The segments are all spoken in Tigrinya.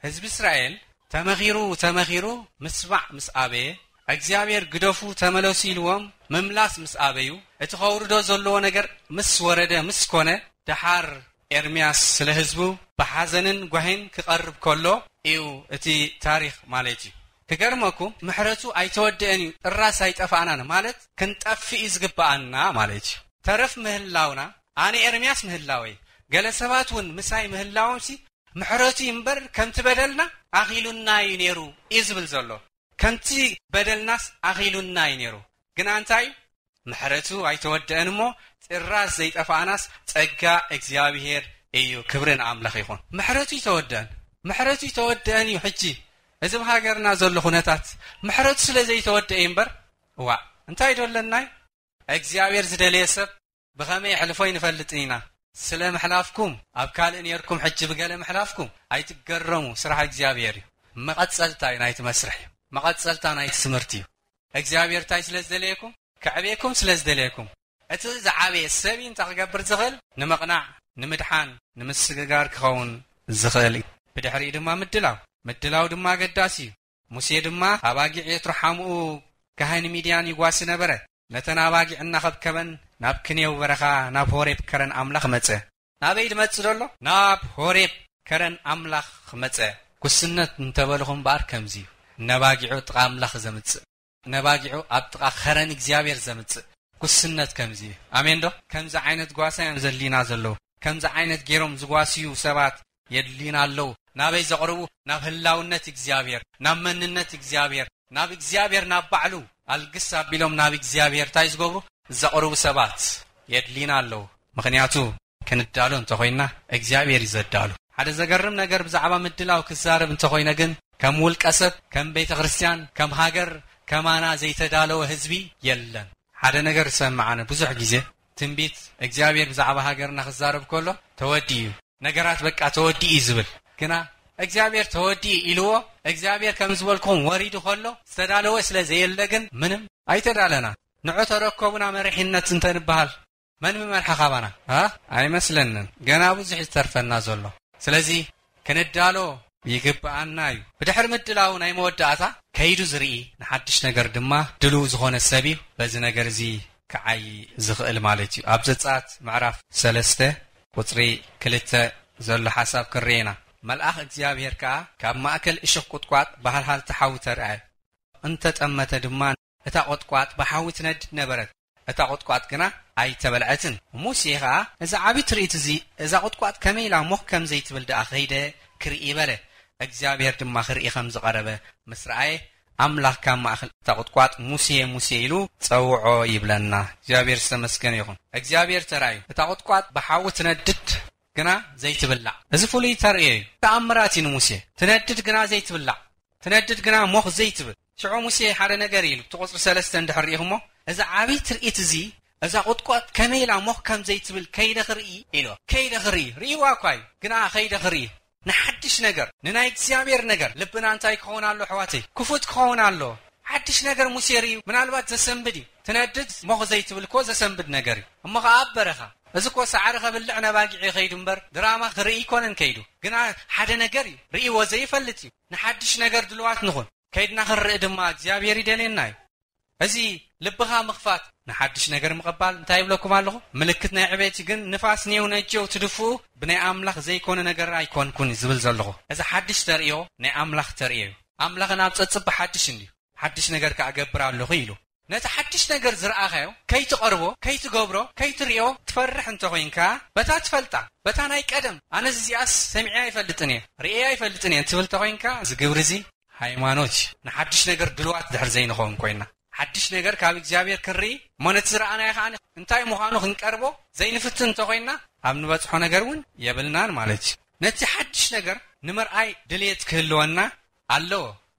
ህዝቢ እስራኤል ተመኺሩ ተመኺሩ ምስማዕ ምስ ኣበየ፣ እግዚኣብሔር ግደፉ ተመለሱ ኢልዎም ምምላስ ምስ ኣበዩ፣ እቲ ከውርዶ ዘለዎ ነገር ምስ ወረደ ምስ ኮነ፣ ደሓር ኤርምያስ ስለ ህዝቡ ብሓዘንን ጓሂን ክቐርብ ከሎ እዩ እቲ ታሪኽ ማለት እዩ። ክገርመኩም፣ ምሕረቱ ኣይተወደአን እዩ፣ ጥራስ ኣይጠፋእናን ማለት ክንጠፍእ እዩ ዝግብኣና ማለት እዩ። ተረፍ ምህላውና፣ ኣነ ኤርምያስ ምህላወይ፣ ገለ ሰባት እውን ምሳይ ምህላዎም ሲ ምሕረቱ እዩ እምበር ከምቲ በደልና ኣኺሉና እዩ ነይሩ እዩ ዝብል ዘሎ። ከምቲ በደልናስ ኣኺሉና እዩ ነይሩ። ግና እንታይ እዩ? ምሕረቱ ኣይተወደአን እሞ ጥራስ ዘይጠፋእናስ ጸጋ እግዚኣብሔር እዩ። ክብሪ ንኣምላኽ ይኹን። ምሕረቱ ይተወደአን፣ ምሕረቱ ይተወደአን እዩ። ሕጂ እዚ ኣብ ሃገርና ዘሎ ኩነታት ምሕረቱ ስለ ዘይተወደአ እዩ እምበር፣ እዋእ፣ እንታይ ዶ ኣለናይ? እግዚኣብሔር ዝደለየ ሰብ ብኸመይ የሕልፎ ይንፈልጥን ኢና። ስለ ምሕላፍኩም፣ ኣብ ካልእ ነርኩም ሕጂ ብገለ ምሕላፍኩም ኣይትገረሙ። ስራሕ እግዚኣብሔር እዩ። መቐጸልታ እዩ ናይቲ መስርሕ እዩ። መቐጸልታ ናይቲ ትምህርቲ እዩ። እግዚኣብሔር እንታይ ስለ ዝደለየኩም? ከዕብየኩም ስለ ዝደለየኩም። እቲ ዝዓበየ ሰብ እዩ እንታይ ክገብር ዝኽእል? ንምቕናዕ፣ ንምድሓን፣ ንምስግጋር ክኸውን ዝኽእል እዩ። ብድሕሪኡ ድማ ምድላው። ምድላው ድማ ኣገዳሲ እዩ። ሙሴ ድማ ኣባጊዕ የትሮ ሓምኡ ካህን ሚድያን ይጓሲ ነበረ። ነተን ኣባጊዕ እናኸብከበን ናብ ክንየው በረኻ ናብ ሆሬብ ከረን ኣምላኽ መጸ። ናበይ ድመጽእ ደሎ? ናብ ሆሬብ ከረን ኣምላኽ መጸ። ጉስነት እንተበልኹም እምበኣር ከምዚ እዩ። ነባጊዑ ጥቓ ኣምላኽ ዘምጽእ፣ ነባጊዑ ኣብ ጥቓ ከረን እግዚኣብሔር ዘምጽእ ጉስነት ከምዚ እዩ። ኣሜን ዶ? ከምዚ ዓይነት ጓሳ እዮም ዘድልዩና ዘለዉ። ከምዚ ዓይነት ገይሮም ዝጓስዩ ሰባት የድልዩና ኣለዉ። ናበይ ዘቕርቡ? ናብ ህላውነት እግዚኣብሔር፣ ናብ መንነት እግዚኣብሔር፣ ናብ እግዚኣብሔር፣ ናብ ባዕሉ። ኣልግስ ኣቢሎም ናብ እግዚኣብሔር እንታይ ዝገብሩ? ዘቕርቡ ሰባት የድልዩና ኣለዉ። ምኽንያቱ ክንዳሎ እንተኾይንና እግዚኣብሔር እዩ ዘዳሉ። ሓደ ዘገርም ነገር ብዛዕባ ምድላው ክዛረብ እንተኾይነ ግን ከም ውልቀ ሰብ፣ ከም ቤተ ክርስቲያን፣ ከም ሃገር ከማና ዘይተዳለወ ህዝቢ የለን። ሓደ ነገር እሰምዕ ኣነ ብዙሕ ግዜ ትንቢት እግዚኣብሔር ብዛዕባ ሃገርና ክዛረብ ከሎ ተወዲኡ እዩ። ነገራት በቃ ተወዲኡ እዩ ዝብል። ግና እግዚኣብሔር ተወዲኡ ኢልዎ፣ እግዚኣብሔር ከም ዝበልኩም ወሪዱ ከሎ ዝተዳለወ ስለ ዘየለ ግን ምንም ኣይተዳለና። ንዑ ተረከቡና መሪሕነት እንተንበሃል መን ምመርሐ ካባና? ኣ? ኣይመስለንን። ገና ብዙሕ ዝተርፈና ዘሎ። ስለዚ ክንዳሎ ይግብኣና እዩ። ብድሕሪ ምድላው ናይ መወዳእታ ከይዱ ዝርኢ ንሓድሽ ነገር ድማ ድሉው ዝኾነ ሰብ እዩ በዚ ነገር እዚ ክዓይ ዝኽእል ማለት እዩ። ኣብ ዘጸኣት ምዕራፍ ሰለስተ ቁጽሪ ክልተ ዘሎ ሓሳብ ክንርኢ ኢና። መልኣኽ እግዚኣብሔር ከኣ ካብ ማእከል እሾኽ ቁጥቋጥ ባህልሃልቲ ሓዊ ተርኣየ። እንተጠመተ ድማ እታ ቁጥቋጥ ብሓዊ ትነድድ ነበረት። እታ ቁጥቋጥ ግና ኣይተበልዐትን። ሙሴ ኸኣ፣ "እዚ ዓቢ ትርኢት እዚ፣ እዛ ቁጥቋጥ ከመይ ኢላ ሞኽ ከም ዘይትብል ደኣ ኸይደ ክርኢ?" በለ። እግዚኣብሔር ድማ ክርኢ ከም ዝቐረበ ምስ ረኣየ፣ ኣምላኽ ካብ ማእከል እታ ቁጥቋጥ፣ "ሙሴ፣ ሙሴ" ኢሉ ጸውዖ ይብለና። እግዚኣብሔር ዝተመስገነ ይኹን። እግዚኣብሔር ተራእዩ፣ እታ ቁጥቋጥ ብሓዊ ትነድድ ግና ዘይትብላዕ። እዚ ፍሉይ ተርእዮ እዩ። ተኣምራት እዩ ንሙሴ። ትነድድ ግና ዘይትብላዕ። ትነድድ ግና ሞኽ ዘይትብል። ሽዑ ሙሴ ሓደ ነገር ኢሉ፣ እቲ ቁጽሪ ሰለስተ እንድሕር ርኢኹሞ፣ "እዚ ዓብዪ ትርኢት እዚ፣ እዛ ቁጥቋጥ ከመይ ኢላ ሞኽ ከም ዘይትብል ከይደ ክርኢ?" ኢሉ። ከይደ ክርኢ። ርእይዋ እኳ እዩ፣ ግና ከይደ ክርኢ። ንሓድሽ ነገር፣ ንናይ እግዚኣብሔር ነገር ልብና እንታይ ክኸውን ኣሎ ኣሕዋተይ? ክፉት ክኸውን ኣሎ። ሓድሽ ነገር ሙሴ ርእዩ፣ ምናልባት ዘሰንብድ እዩ። ትነድድ ሞኽ ዘይትብል እኮ ዘሰንብድ ነገር እዩ። እሞ ኸዓ ኣብ በረኻ፣ እዚ እኮ ሳዕሪ ከብልዕ ነባጊዕ ይኸይዱ እምበር ድራማ ክርኢ ኣይኮነን ከይዱ። ግና ሓደ ነገር እዩ፣ ርእይዎ ዘይፈልጥ እዩ። ንሓድሽ ነገር ድልዋት ንኹን። ከይድና ክንርኢ ድማ እግዚኣብሔር ይደልየና እዩ። እዚ ልብኻ ምኽፋት ንሓድሽ ነገር ምቕባል እንታይ ይብለኩም ኣለኹ? ምልክት ናይ ዕቤት እዩ። ግን ንፋስ ኔው ነጀው ትድፍኡ ብናይ ኣምላኽ ዘይኮነ ነገር ኣይኮንኩን ዝብል ዘለኹ። እዚ ሓድሽ ተርእዮ ናይ ኣምላኽ ተርእዮ እዩ። ኣምላኽን ኣብ ጸጽብ ሓድሽ እንድዩ። ሓድሽ ነገር ከኣ እገብር ኣለኹ ኢሉ። ነቲ ሓድሽ ነገር ዝረኣኻዮ ከይትቐርቦ፣ ከይትገብሮ፣ ከይትርእዮ ትፈርሕ እንተኾይንካ፣ በታ ትፈልጣ፣ በታ ናይ ቀደም፣ "ኣነስ እዚኣስ ሰሚዐ ኣይፈልጥን እየ፣ ርእየ ኣይፈልጥን እየ" ትብል እንተኾይንካ፣ እዚ ግብሪ እዚ ሃይማኖት እዩ። ንሓድሽ ነገር ድልዋት ድሕር ዘይንኸውን ኮይንና፣ ሓድሽ ነገር ካብ እግዚኣብሔር ክንርኢ፣ እሞ ነቲ ዝረኣናዮ ከኣ እንታይ ምዃኑ ክንቀርቦ ዘይንፍትን እንተኾይንና፣ ኣብ ንበጽሖ ነገር እውን የብልናን ማለት እዩ። ነቲ ሓድሽ ነገር ንምርኣይ ድልየት ክህልወና ኣለዎ።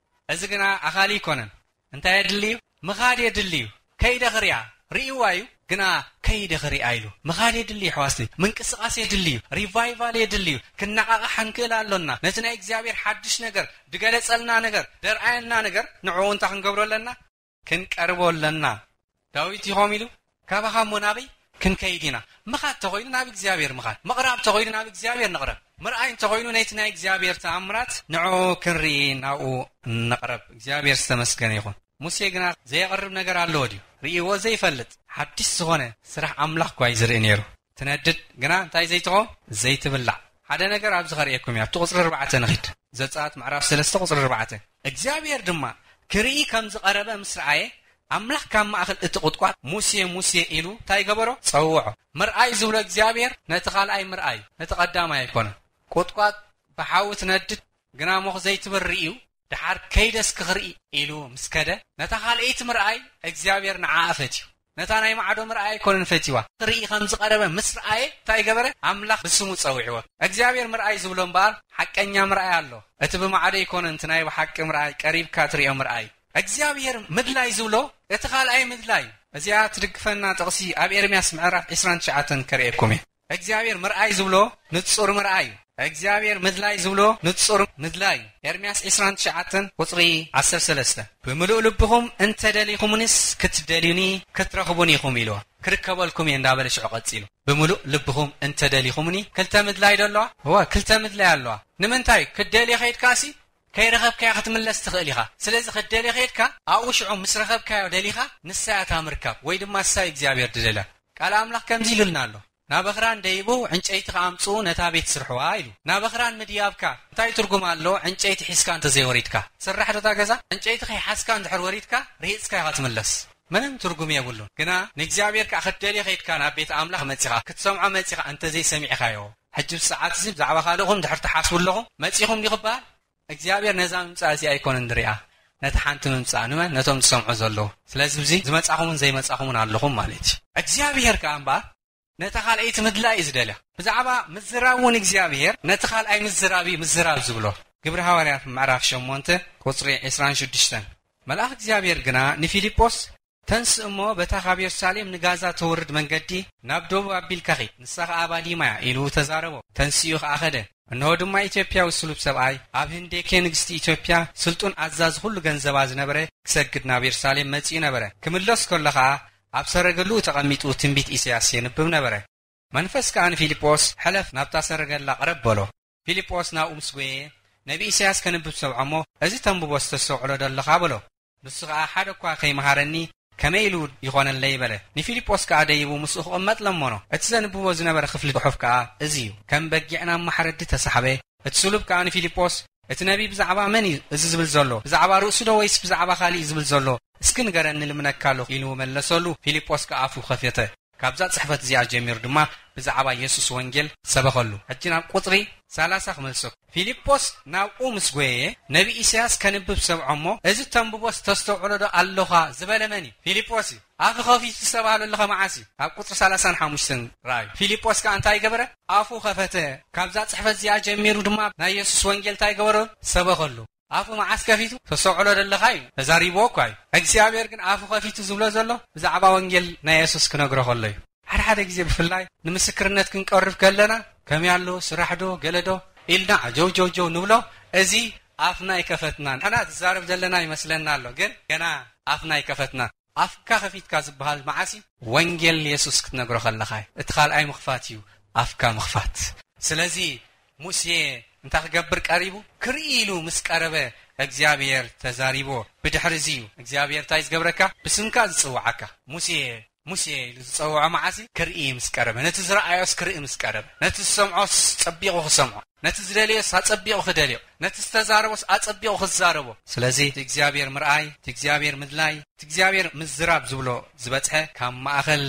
እዚ ግና ኣኻሊ ኣይኮነን። እንታይ የድሊ እዩ? ምኻድ የድሊ እዩ። ከይደ ክሪኣ፣ ርእይዋ እዩ፣ ግና ከይደ ክሪኣ ኢሉ። ምኻድ የድሊ እዩ፣ ኣሕዋትኒ። ምንቅስቓስ የድሊ እዩ። ሪቫይቫል የድሊ እዩ። ክነቓቓሕ ክንክእል ኣሎና። ነቲ ናይ እግዚኣብሔር ሓድሽ ነገር፣ ድገለጸልና ነገር፣ ደርኣየና ነገር፣ ንዕኡ እንታይ ክንገብሮ ኣለና? ክንቀርቦ ኣለና። ዳዊት ይኾም ኢሉ፣ "ካባኻ እሞ ናበይ ክንከይድ ኢና?" ምኻድ ተኾይኑ ናብ እግዚኣብሔር ምኻድ፣ ምቕራብ ተኾይኑ ናብ እግዚኣብሔር ንቕረብ። ምርኣይ እንተኾይኑ፣ ነቲ ናይ እግዚኣብሔር ተኣምራት ንዕኡ ክንርኢ ናብኡ ንቕረብ። እግዚኣብሔር ዝተመስገነ ይኹን። ሙሴ ግና ዘየቕርብ ነገር ኣለዎ ድዩ? ርእይዎ ዘይፈልጥ ሓድሽ ዝኾነ ስራሕ ኣምላኽ እኳ እዩ ዝርኢ ነይሩ። ትነድድ ግና እንታይ ዘይትኸውን? ዘይትብላዕ። ሓደ ነገር ኣብዚ ኸርእየኩም እያ። ኣብቲ ቁጽሪ ኣርባዕተ ንኺድ። ዘጸኣት ምዕራፍ ሰለስተ ቁጽሪ ኣርባዕተ። እግዚኣብሔር ድማ ክርኢ ከም ዝቐረበ ምስ ረኣየ፣ ኣምላኽ ካብ ማእከል እቲ ቁጥቋጥ፣ "ሙሴ፣ ሙሴ" ኢሉ እንታይ ገበሮ? ጸውዖ። ምርኣይ ዝብሎ እግዚኣብሔር ነቲ ካልኣይ ምርኣይ፣ ነቲ ቀዳማይ ኣይኮነን። ቁጥቋጥ ብሓዊ ትነድድ፣ ግና ሞኽ ዘይትብል ርእዩ፣ ደሓር ከይደስ ክኽርኢ ኢሉ ምስ ከደ፣ ነታ ካልኣይቲ ምርኣይ እግዚኣብሔር ንዓኣ ፈትዩ። ነታ ናይ ማዕዶ ምርኣይ ኣይኮነን ፈትይዋ። ክርኢ ከም ዝቐረበ ምስ ረኣየ እንታይ ገበረ? ኣምላኽ ብስሙ ጸዊዕዎ። እግዚኣብሔር ምርኣይ ዝብሎ እምበኣር ሓቀኛ ምርኣይ ኣሎ። እቲ ብማዕዶ ኣይኮነን፣ እቲ ናይ ብሓቂ ምርኣይ፣ ቀሪብካ ትርእዮ ምርኣይ። እግዚኣብሔር ምድላይ ዝብሎ እቲ ካልኣይ ምድላይ እዩ። እዚኣ ትድግፈና ጥቕሲ ኣብ ኤርምያስ ምዕራፍ ዕስራን ትሽዓተን ከርእየኩም እየ። እግዚኣብሔር ምርኣይ ዝብሎ ንጹር ምርኣይ እዩ። እግዚኣብሔር ምድላይ ዝብሎ ንጹር ምድላይ እዩ። ኤርምያስ ዕስራን ትሽዓተን ቁጽሪ ዓሰርተ ሰለስተ፣ "ብምሉእ ልብኹም እንተ ደሊኹምንስ ክትደልዩኒ ክትረኽቡን ኢኹም" ኢልዎ። "ክርከበልኩም እየ" እንዳበለ ሽዑ ቀጺሉ፣ "ብምሉእ ልብኹም እንተ ደሊኹምኒ"። ክልተ ምድላይ ዶ ኣለዋ? እወ፣ ክልተ ምድላይ ኣለዋ። ንምንታይ? ክትደልዮ ከይድካሲ ከይረኸብካያ ክትምለስ ትኽእል ኢኻ። ስለዚ ክትደልዮ ከይድካ ኣብኡ ሽዑ ምስ ረኸብካዮ ደሊኻ፣ ንሳ እያ እታ ምርካብ፣ ወይ ድማ ንሳ እዩ እግዚኣብሔር ድደልያ። ቃል ኣምላኽ ከምዚ ኢሉልና ኣሎ፣ "ናብ ኣኽራን ደይቡ ዕንጨይቲ ከኣምጽኡ ነታ ቤት ስርሕዋ" ኢሉ። ናብ ኣኽራን ምድያብካ እንታይ ትርጉም ኣለዎ? ዕንጨይቲ ሒዝካ እንተ ዘይወሪድካ። ትስራሕ ዶ እታ ገዛ? ዕንጨይቲ ከይሓዝካ እንድሕር ወሪድካ፣ ርሂጽካ ኢኻ ትምለስ። ምንም ትርጉም የብሉን። ግና ንእግዚኣብሔር ከኣ ክትደልዮ ከይድካ ናብ ቤት ኣምላኽ መጺኻ፣ ክትሰምዖ መጺኻ፣ እንተ ዘይሰሚዕካዮ፣ ሕጂ ብሰዓት እዚ ብዛዕባ ካልእኹም ድሕር ትሓስቡ ኣለኹም፣ መጺኹም ዲኹም ክበሃል? እግዚኣብሔር ነዛ ምምጻእ እዚኣ ኣይኮነን ዝሪኣ፣ ነቲ ሓንቲ ምምጻእ። ንመን? ነቶም ዝሰምዑ ዘለዉ። ስለዚ፣ እዚ ዝመጻኹምን ዘይመጻኹምን ኣለኹም ማለት እዩ። እግዚኣብሔር ከኣ እምበኣር ነታ ካልኣይቲ ምድላይ እዩ ዝደልያ። ብዛዕባ ምዝራብ እውን እግዚኣብሔር ነቲ ካልኣይ ምዝራብ እዩ ምዝራብ ዝብሎ። ግብሪ ሃዋርያት ምዕራፍ ሸሞንተ ቁጽሪ ዕስራን ሽዱሽተን። መልኣኽ እግዚኣብሔር ግና ንፊልጶስ፣ "ተንስእ እሞ በታ ካብ የሩሳሌም ንጋዛ ትወርድ መንገዲ ናብ ደቡብ ኣቢልካ ኺድ፣ ንሳ ኸኣ ባዲማ እያ" ኢሉ ተዛረቦ። ተንሲኡ ኸኣ ኸደ። እንሆ ድማ ኢትዮጵያዊ ስሉብ ሰብኣይ፣ ኣብ ህንዴኬ ንግስቲ ኢትዮጵያ ስልጡን ኣዛዚ ኹሉ ገንዘባ ዝነበረ፣ ክሰግድ ናብ የሩሳሌም መጺኡ ነበረ። ክምለስ ከሎ ኸኣ ኣብ ሰረገሉኡ ተቐሚጡ ትንቢት ኢሳያስ የንብብ ነበረ። መንፈስ ከኣ ንፊልጶስ፣ "ሕለፍ፣ ናብታ ሰረገላ ቅረብ" በሎ። ፊልጶስ ናብኡ ምስ ጐየ፣ ነቢ ኢሳያስ ከንብብ ሰምዖ እሞ፣ "እዚ ተንብቦ ዝተስተውዕሎ ዶ ኣለኻ?" በሎ። ንሱ ኸኣ፣ "ሓደ እኳ ከይመሃረኒ ከመይ ኢሉ ይኾነለይ?" በለ። ንፊልጶስ ከኣ ደይቡ ምስኡ ክቕመጥ ለመኖ። እቲ ዘንብቦ ዝነበረ ክፍሊ ጽሑፍ ከኣ እዚ እዩ። ከም በጊዕ ናብ ማሕረዲ ተሳሕበ። እቲ ስሉብ ከኣ ንፊልጶስ፣ "እቲ ነቢይ ብዛዕባ መን እዩ እዚ ዝብል ዘሎ? ብዛዕባ ርእሱ ዶ ወይስ ብዛዕባ ካልእ እዩ ዝብል ዘሎ? እስኪ ንገረኒ፣ ልምነካ ኣለኹ" ኢሉ መለሰሉ። ፊልጶስ ከኣ ኣፉ ከፈተ። ካብዛ ጽሕፈት እዚኣ ጀሚሩ ድማ ብዛዕባ የሱስ ወንጌል ሰበኸሉ። ሕጂ ናብ ቁጽሪ ሰላሳ ክመልሰኩም። ፊልጶስ ናብኡ ምስ ጐየየ፣ ነቢ ኢሳያስ ከንብብ ሰምዖ እሞ፣ "እዚ ተንብቦ ዝተስተውዕሎ ዶ ኣሎኻ?" ዝበለ መን እዩ? ፊልጶስ እዩ። ኣፉ ከፊቱ ዝተባህለሉ ኸ መዓስ እዩ? ኣብ ቁጽሪ ሰላሳን ሓሙሽተን ረኣዩ። ፊልጶስ ከኣ እንታይ ገበረ? ኣፉ ኸፈተ። ካብዛ ጽሕፈት እዚኣ ጀሚሩ ድማ ናይ የሱስ ወንጌል እንታይ ገበረ? ሰበኸሉ። ኣፉ መዓስ ከፊቱ? "ተስተውዕሎ ደለኻ" እዩ ተዛሪብዎ እኳ እዩ። እግዚኣብሔር ግን ኣፉ ከፊቱ ዝብሎ ዘሎ ብዛዕባ ወንጌል ናይ የሱስ ክነግሮ ከሎ እዩ። ሓደ ሓደ ግዜ ብፍላይ ንምስክርነት ክንቀርብ ከለና፣ "ከመይ ኣሎ፣ ስራሕ ዶ፣ ገለ ዶ?" ኢልና ጀው ጀው ጀው ንብሎ። እዚ ኣፍና ኣይከፈትናን። ንሕና ትዛረብ ዘለና ይመስለና ኣሎ፣ ግን ገና ኣፍና ኣይከፈትናን። ኣፍካ ከፊትካ ዝበሃል መዓስ እዩ? ወንጌል የሱስ ክትነግሮ ከለኻ እዩ። እቲ ካልኣይ ምኽፋት እዩ፣ ኣፍካ ምኽፋት። ስለዚ ሙሴ እንታይ ክገብር ቀሪቡ? ክርኢ ኢሉ ምስ ቀረበ እግዚኣብሔር ተዛሪብዎ። ብድሕሪ እዚ እዩ እግዚኣብሔር እንታይ ዝገብረካ? ብስምካ ዝጽውዓካ። "ሙሴ፣ ሙሴ" ኢሉ ዝጸውዖ መዓስ እዩ? ክርኢ ምስ ቀረበ። ነቲ ዝረኣዮስ ክርኢ ምስ ቀረበ። ነቲ ዝሰምዖስ ጸቢቑ ክሰምዖ። ነቲ ዝደለዮስ ኣጸቢቑ ክደልዮ። ነቲ ዝተዛረቦስ ኣጸቢቑ ክዛረቦ። ስለዚ እቲ እግዚኣብሔር ምርኣይ፣ እቲ እግዚኣብሔር ምድላይ፣ እቲ እግዚኣብሔር ምዝራብ ዝብሎ ዝበጽሐ፣ ካብ ማእከል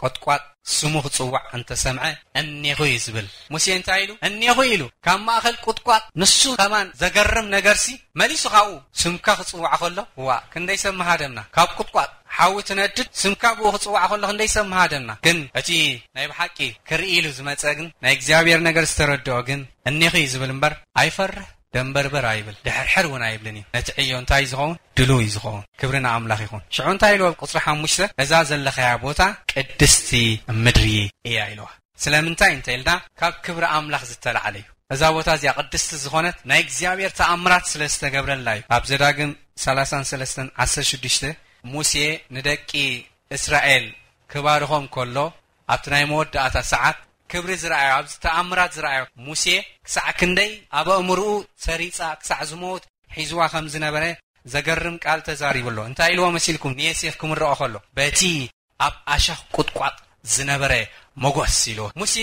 ቆጥቋጥ ስሙ ክጽዋዕ እንተሰምዐ፣ "እኔኹ" እዩ ዝብል። ሙሴ እንታይ ኢሉ? "እኔኹ" ኢሉ። ካብ ማእከል ቁጥቋጥ ንሱ ከማን ዘገርም ነገርሲ፣ መሊሱ ካብኡ ስምካ ክጽዋዕ ከሎ፣ ዋ፣ ክንደይ ሰብ ምሃደምና። ካብ ቁጥቋጥ ሓዊ ትነድድ፣ ስምካ ብኡ ክጽዋዕ ከሎ ክንደይ ሰብ ምሃደምና። ግን እቲ ናይ ብሓቂ ክርኢ ኢሉ ዝመጸ ግን፣ ናይ እግዚኣብሔር ነገር ዝተረድኦ ግን፣ "እኔኹ" እዩ ዝብል እምበር፣ ኣይፈርህ፣ ደንበርበር ኣይብል፣ ድሕርሕር እውን ኣይብልን እዩ። ነቲ ዕዮ እንታይ እዩ ዝኸውን? ድሉው እዩ ዝኸውን። ክብሪ ንኣምላኽ ይኹን። ሽዑ እንታይ ኢሉ ኣብ ቁጽሪ ሓሙሽተ? "እዛ ዘለኻያ ቦታ ቅድስቲ ምድሪ እያ" ኢልዋ። ስለምንታይ እንተ ኢልና፣ ካብ ክብሪ ኣምላኽ ዝተላዕለ እዩ። እዛ ቦታ እዚኣ ቅድስቲ ዝኾነት፣ ናይ እግዚኣብሔር ተኣምራት ስለ ዝተገብረላ እዩ። ኣብ ዘዳግም ሰላሳን ሰለስተን ዓሰርተ ሽዱሽተ፣ ሙሴ ንደቂ እስራኤል ክባርኾም ከሎ፣ ኣብቲ ናይ መወዳእታ ሰዓት፣ ክብሪ ዝረኣዮ፣ ኣብዚ ተኣምራት ዝረኣዮ ሙሴ ክሳዕ ክንደይ ኣብ ኣእምርኡ ሰሪጻ ክሳዕ ዝሞት ሒዝዋ ከም ዝነበረ ዘገርም ቃል ተዛሪቡ ኣሎ። እንታይ ኢልዎ መሲልኩም? ንየሴፍ ክምርዖ ከሎ፣ በቲ ኣብ ኣሸኽ ቁጥቋጥ ዝነበረ ሞጎስ ኢልዎ። ሙሴ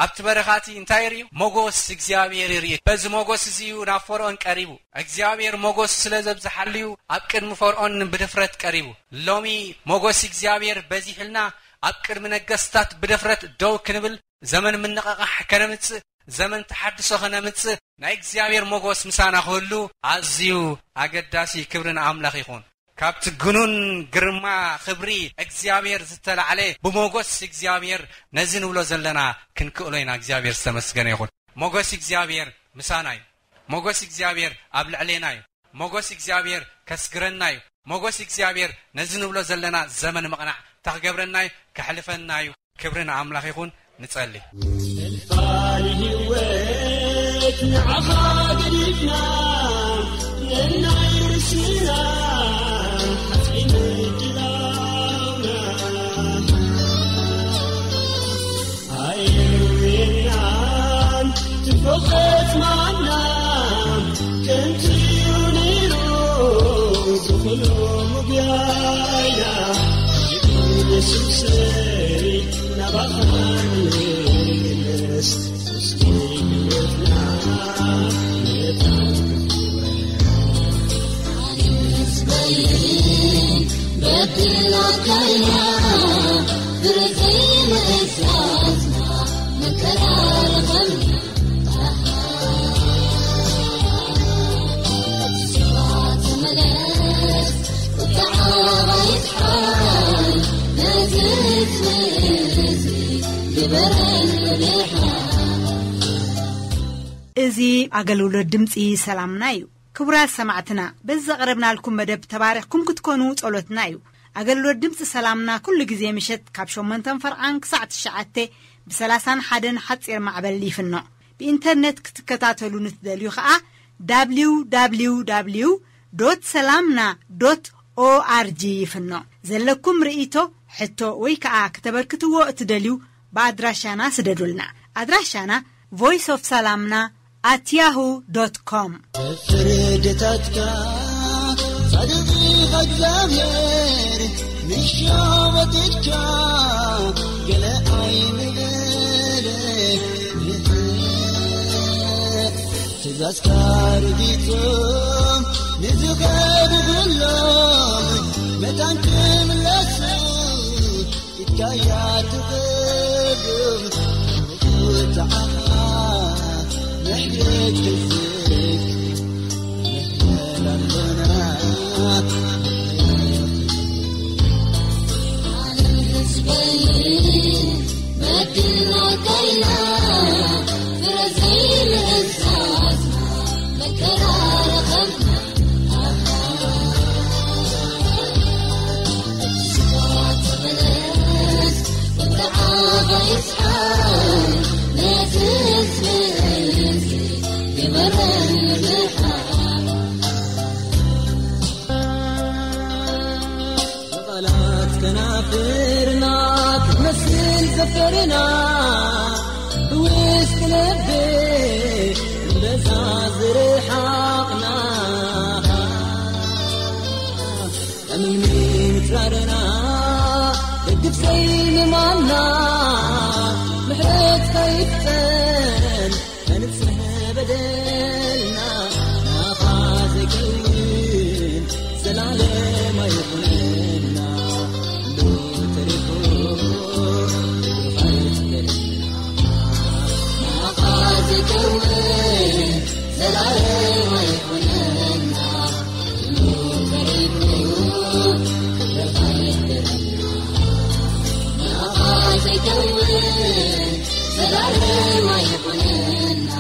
ኣብቲ በረኻቲ እንታይ ርእዩ? ሞጎስ እግዚኣብሔር ይርኢ። በዚ ሞጎስ እዚ እዩ ናብ ፈርዖን ቀሪቡ። እግዚኣብሔር ሞጎስ ስለ ዘብዝሓሉ እዩ ኣብ ቅድሚ ፈርዖን ብድፍረት ቀሪቡ። ሎሚ ሞጎስ እግዚኣብሔር በዚሕልና ኣብ ቅድሚ ነገስታት ብድፍረት ደው ክንብል፣ ዘመን ምንቕቓሕ ከነምጽእ፣ ዘመን ተሓድሶ ከነምጽእ፣ ናይ እግዚኣብሔር ሞጎስ ምሳና ክህሉ ኣዝዩ ኣገዳሲ። ክብሪ ንኣምላኽ ይኹን። ካብቲ ግኑን ግርማ ክብሪ እግዚኣብሔር ዝተላዕለ ብሞጎስ እግዚኣብሔር ነዚ ንብሎ ዘለና ክንክእሎ ኢና። እግዚኣብሔር ዝተመስገነ ይኹን። ሞጎስ እግዚኣብሔር ምሳና እዩ። ሞጎስ እግዚኣብሔር ኣብ ልዕሌና እዩ። ሞጎስ እግዚኣብሔር ከስግረና እዩ። ሞጎስ እግዚኣብሔር ነዚ ንብሎ ዘለና ዘመን ምቕናዕ ተኽገብረና እዩ፣ ከሕልፈና እዩ። ክብሪ ንኣምላኽ ይኹን። ንጸሊ። ቃል ህይወት ንዓኻ ገዲፍና፣ ነናይ ርእስና ሓጺን ድላውና። ኣየውየናን ትፎኸት ማና፣ ከምቲ ነይሩ ዝኹሉ ሙግያይና። የሱሰይ ናባኻ ንመለስ። እዚ ኣገልግሎት ድምፂ ሰላምና እዩ። ክቡራት ሰማዕትና፣ በዚ ዘቕረብናልኩም መደብ ተባሪኽኩም ክትኮኑ ጸሎትና እዩ። ኣገልግሎት ድምፂ ሰላምና ኩሉ ግዜ ምሸት ካብ ሸሞንተ ፈርቓን ክሳዕ ትሽዓተ ብ ሰላሳን ሓደን ሓጺር ማዕበል ይፍኖ። ብኢንተርኔት ክትከታተሉ ንትደልዩ ኸኣ www.salamna.org ይፍኖ። ዘለኩም ርእይቶ፣ ሕቶ ወይ ከኣ ክተበርክትዎ እትደልዩ ብኣድራሻና ስደዱልና። ኣድራሻና voice of salamna at yahoo dot com። ፍርድታትካ ጻድቕ ኢኻ እግዚኣብሔር፣ ንሻወትካ ገለ ኣይንበለ። ትእዛዝካ ርጊጾም ንዝኸዱ ኩሎም መታን ክምለሱ ኢድካያ ትቕድም። ቁጥዓኻ ምሕረት ክዝክ ንሕለሎና። ዓለም ህዝበይ በድልና ከይና ፍረ ዘይምእዛዝና መከራ ረኸብና። ብቓላት ከናፍርና ክትመስል ዘፈርና፣ ብውሽጢ ልቢ እምበዛ ዝረሓቕና። ኣሚን ምጽራርና፣ ደገፍ ዘይምማና፣ ምሕረትካ ይፍጠን፣ ከንጽህ በደልና፣ ናኻ ዘይከውን ዘላለም ኣይኹነና። ሎሚ ተሪፉ ናኻ ዘይከውን ዘላለም ኣይኹነና።